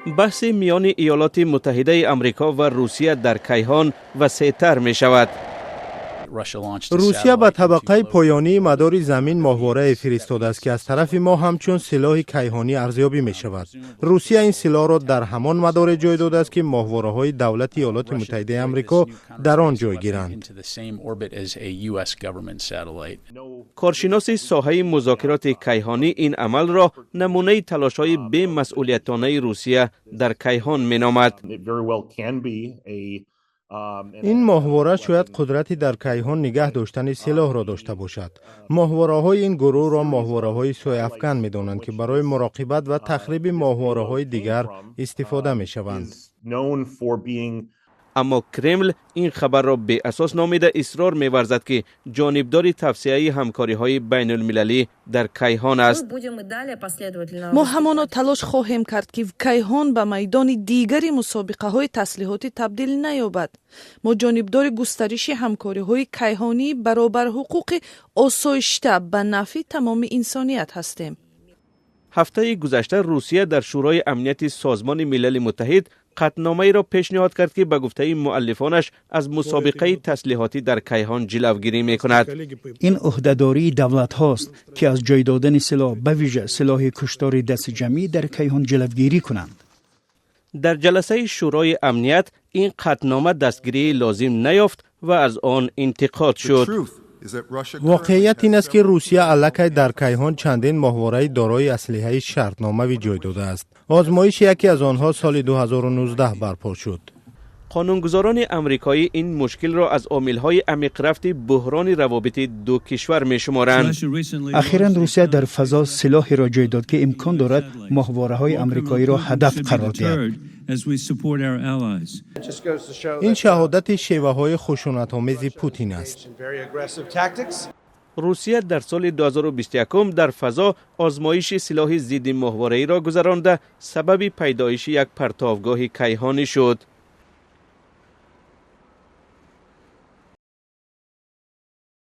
Баҳси миёни Иёлоти Муттаҳидаи Амрико ва Русия дар кайҳон васеътар мешавад. Русия ба табақаи поёнии мадори Замин моҳворае фиристодааст, ки аз тарафи мо ҳамчун силоҳи кайҳонӣ арзёбӣ мешавад. Русия ин силоҳро дар ҳамон мадоре ҷой додааст, ки моҳвораҳои давлати Иёлоти Муттаҳидаи Амрико дар он ҷойгиранд. Коршиноси соҳаи музокироти кайҳонӣ ин амалро намунаи талошҳои бемасъулиятонаи Русия дар кайҳон меномад. Ин моҳвора шояд қудрати дар кайҳон нигаҳ доштани силоҳро дошта бошад. Моҳвораҳои ин гурӯҳро моҳвораҳои сояафкан медонанд, ки барои муроқибат ва тахриби моҳвораҳои дигар истифода мешаванд. Аммо Кремл ин хабарро беасос номида, исрор меварзад, ки ҷонибдори тавсеаи ҳамкориҳои байнулмилалӣ дар кайҳон аст. Мо ҳамоно талош хоҳем кард, ки кайҳон ба майдони дигари мусобиқаҳои таслиҳотӣ табдил наёбад. Мо ҷонибдори густариши ҳамкориҳои кайҳонии баробарҳуқуқи осоишта ба нафъи тамоми инсоният ҳастем. Ҳафтаи гузашта Русия дар Шӯрои Амнияти Созмони Милали Муттаҳид қатъномаеро пешниҳод кард, ки ба гуфтаи муаллифонаш аз мусобиқаи таслиҳотӣ дар кайҳон ҷилавгирӣ мекунад. Ин ӯҳдадории давлатҳост, ки аз ҷой додани силоҳ, ба вижа силоҳи куштори дастҷамъӣ, дар кайҳон ҷилавгирӣ кунанд. Дар ҷаласаи Шӯрои Амният ин қатънома дастгирии лозим наёфт ва аз он интиқод шуд. Воқеият ин аст, ки Русия аллакай дар кайҳон чандин моҳвораи дорои аслиҳаи шартномавӣ ҷой додааст. Озмоиши яке аз онҳо соли 2019 барпо шуд. Қонунгузорони амрикоӣ ин мушкилро аз омилҳои амиқрафти буҳрони равобити ду кишвар мешуморанд. Ахиран Русия дар фазо силоҳеро ҷой дод, ки имкон дорад моҳвораҳои амрикоиро ҳадаф қарор диҳад. Ин шаҳодати шеваҳои хушунатомези Путин аст. Русия дар соли 2021 дар фазо озмоиши силоҳи зидди моҳвораиро гузаронда, сабаби пайдоиши як партовгоҳи кайҳонӣ шуд.